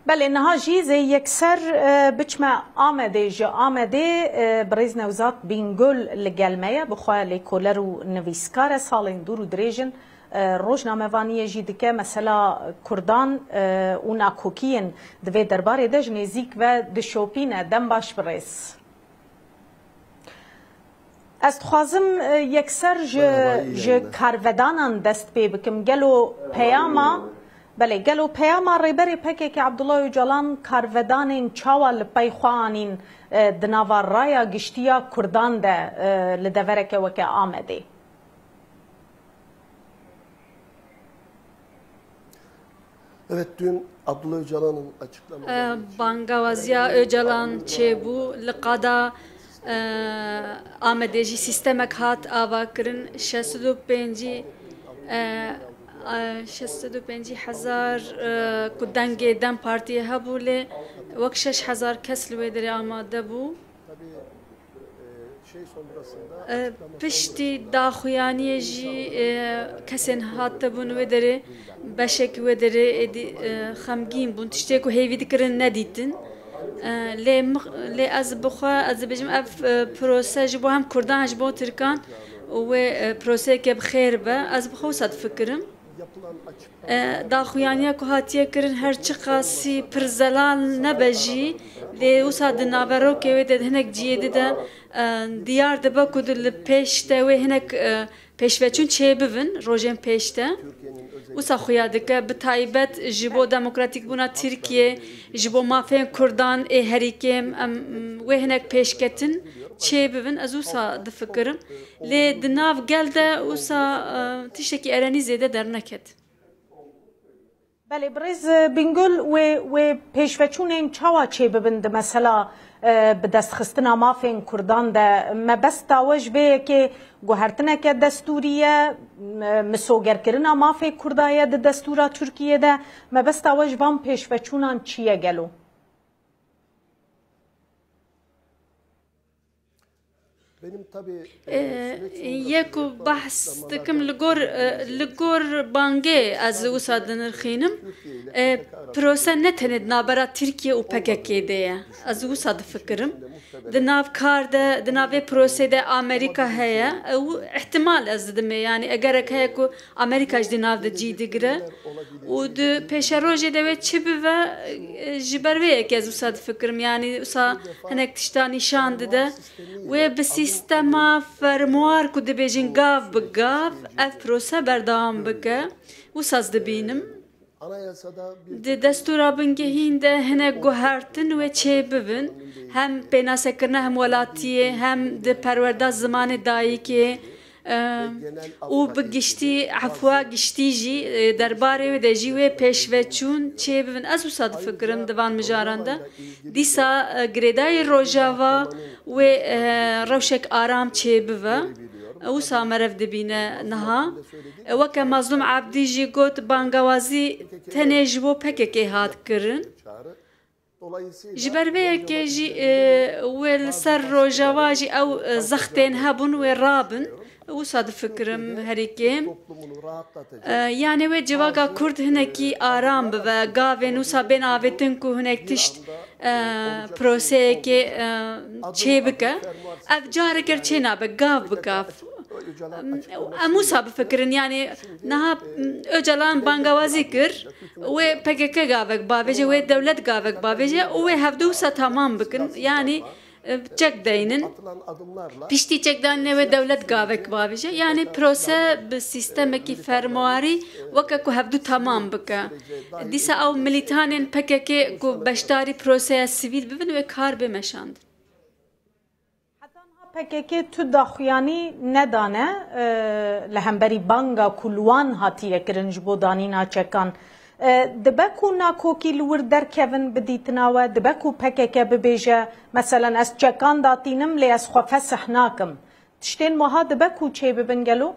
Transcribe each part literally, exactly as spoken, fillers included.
Belê, niha jî zê yekser, e, biçme Amedê. Ji Amedê, e, birêz Newzat Bîngul li gel me ye, bi xwe lêkoler û nivîskar e, salên dûr û dirêj in, e, rojnamevaniyê jî dike, mesela Kurdan, e, û nakokiyên di vê derbarê de ji nêzîk ve dişopîne. Dem baş birêz. Ez dixwazim, e, yekser ji, Merhaba, iyi ji yayınlar. karvedanan dest pê bikim. Gelo peyama, belê, gelo peyama Rêberê P K K Abdullah Öcalan karvedanên çawa li pey xwe anîn, e, di nava raya giştî ya Kurdan de, e, li devereke weke Amedê? Evet, dün Abdullah Öcalan'ın açıklamaları E, için Bangawaziya Öcalan çêbû li qada, e, Amedê jî sîstemek hat avakirin. Şeş sed û pêncî, e, e, şeş sed û pêncî hezar, e, ku dengê dem Partiyê hebû, lê wek şeş hezar kes li wê derê amade bû. E, piştî daxuyaniyê jî, e, kesên hatibûn wê derê, beşek wê derê êdî, e, xemgîn bûn. Tiştê ku hêvî dikirin nedîtin. E, lê mix-, lê ez bi xwe, ez dibêjim ev, e, prose ji bo hem Kurdan, ji bo Tirkan û wê, e, proseyeke bi xêr be. Ez bi xwe wisa difikirim. E, daxuyaniya ku hatiye kirin her çiqasî pir zelal nebe jî, lê wisa di naverokê wê de, di hinek cihê di de, e, diyar dibe ku di li pêş de wê hinek, e, pêşveçûn çêbibin, rojên pêş de. Wisa xuya dike, bi taybet ji bo demokratîkbûna Tirkiyê, ji bo mafên Kurdan ê herî kêm, em, wê hinek pêşketin çêbibin. Ez wisa difikirim. Lê di nav gel de wisa, e, tiştekî erenî zêde derneket. Belê, birêz Bingul, wê, wê pêşveçûnên çawa çêbibin di mesela, e, bidestxistina mafên Kurdan de? Mebesta we ji vê yekê guhertineke destûrî ye, m-, misogerkirina mafê Kurda ye di destûra Tirkiyê de. Mebesta we ji van pêşveçûnan çi ye gelo? Benim tabii, e, Ee, süreç yê sonrasında ku yapılan behs açıklamalardan dikim li gor, e, li gor bangê ez wisa dinirxînim. E, prose ne tenê di navbera Tirkiye û P K K de ye. Ez wisa difikirim. Di nav kar de, di nav vê prosê de Amerîka heye. Ew îhtimal ez didimê. Yani egerek heye ku Amerîka jî di nav de cî digire. Û di pêşerojê de wê çi bibe, e, ji ber vê yekê ez wisa difikirim. Yanî wisa hinek tişta nîşan dide. Wê bi sîstema fermuar ku dibêjin gav bi gav ev prose berdewam bike. Wisa ez dibînim. Di destûra bingehîn de hinek guhertin wê çêbibin. Hem pênasekirina hemwelatiyê, hem di perwerda zimanê dayikê, e, û bi giştî efwa giştî jî, e, derbarê wê de jî wê pêşveçûn çêbibin. Ez wisa difikirim di van mijaran de. Dîsa, e, girêdayî Rojava wê, e, rewşek aram çêbibe. E, wisa meriv dibîne niha. E, weke Mazlûm Ebdî jî got, bangawazî tenê ji bo P K K hat kirin. Ji ber vê yekê jî, e, wê li ser Rojava jî ew, e, zextên hebûn wê rabin. Wisa difikirim herî kêm. E, yanê wê civaka Kurd hinekî aram bibe. Gavên wisa bên avêtin ku hinek tişt, e, proseyekê, e, çêbike. Ev careke çênabe, gav bi gav. Em wisa bifikirin, yanî niha, m, Ocalan bangawazî kir, wê P K K gavek bavêje, wê dewlet gavek bavêje û wê hevdu wisa tamam bikin, yanî, e, çek deynin. Piştî çekdanê wê dewlet gavek bavêje, yanî prose bi sîstemekî fermuarî weke ku hevdu tamam bike. Dîsa ew milîtanên P K K ku beşdarî proseya sivîl bibin, wê kar bê meşandin. Heta niha P K K tu daxuyanî nedane, e, li hemberî banga ku li wan hatiye kirin ji bo danîna çekan. E, dibe ku nakokî li wir derkevin bi dîtina we, dibe ku P K K bibêje, meselen, ez çekan datînim, lê ez xwe fesih nakim. Tiştên wiha dibe ku çêbibin gelo?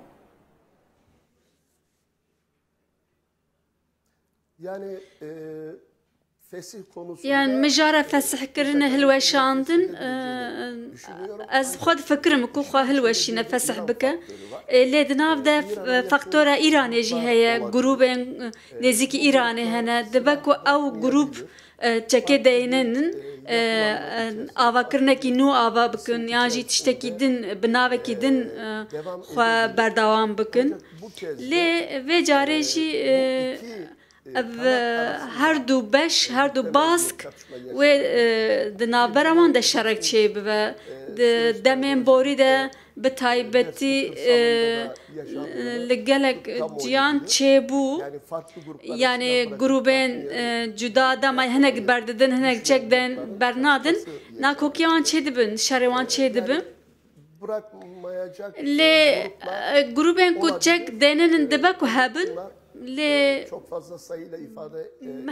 Yani, e, Yan mijara fesihkirinê hilweşandin, e, ez xwe difikirim ku xwe hilweşîne fesih bike. E, lê di nav de f-, faktora Îranê jî heye, grûbên, e, nêzîkî Îranê hene. Dibe ku ew grûp, e, çekê deynenin, e, e, avakirinekî nû ava bikin, yan jî tiştekî din, bi navekî din, e, xwe berdewam bikin. Lê vê carê jî, e, Ev, e, her du beş, her du bask wê, e, di navbera wan de şerek çêbibe. Di demên borî de bi taybetî, e, li gelek ciyan çêbû. Yani grûbên, e, cuda dema hinek berdidin, hinek çek den bernadin. Nakokiya wan çêdibin, şerê wan çêdibin. Lê, e, grûbên ku çek dêninin dibe ku hebin, lê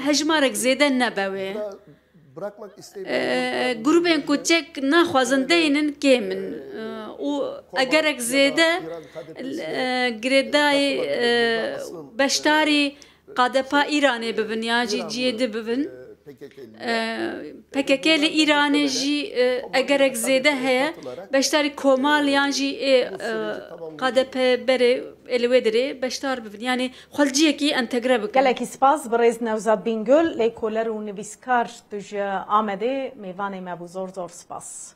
hejmarek zêde nebe wê. E, grûbên ku çek naxwazin deynin kêm in. E, û egerek zêde, e, girêdayî, e, beşdarî K D P Îranê bibin yan jî cihê di bibin. E, P K K li Îranê jî, e, egerek zêde heye, beşdarî komal yan jî ê, e, K D P berê, ê li wê derê beşdar bibin. Yanî xwe li cihekî entegre bikin. Gelekî spas, birêz Newzat Bîngul, lêkoler û nivîskar, tu ji Amedê mêvanê me bû. Zor zor spas.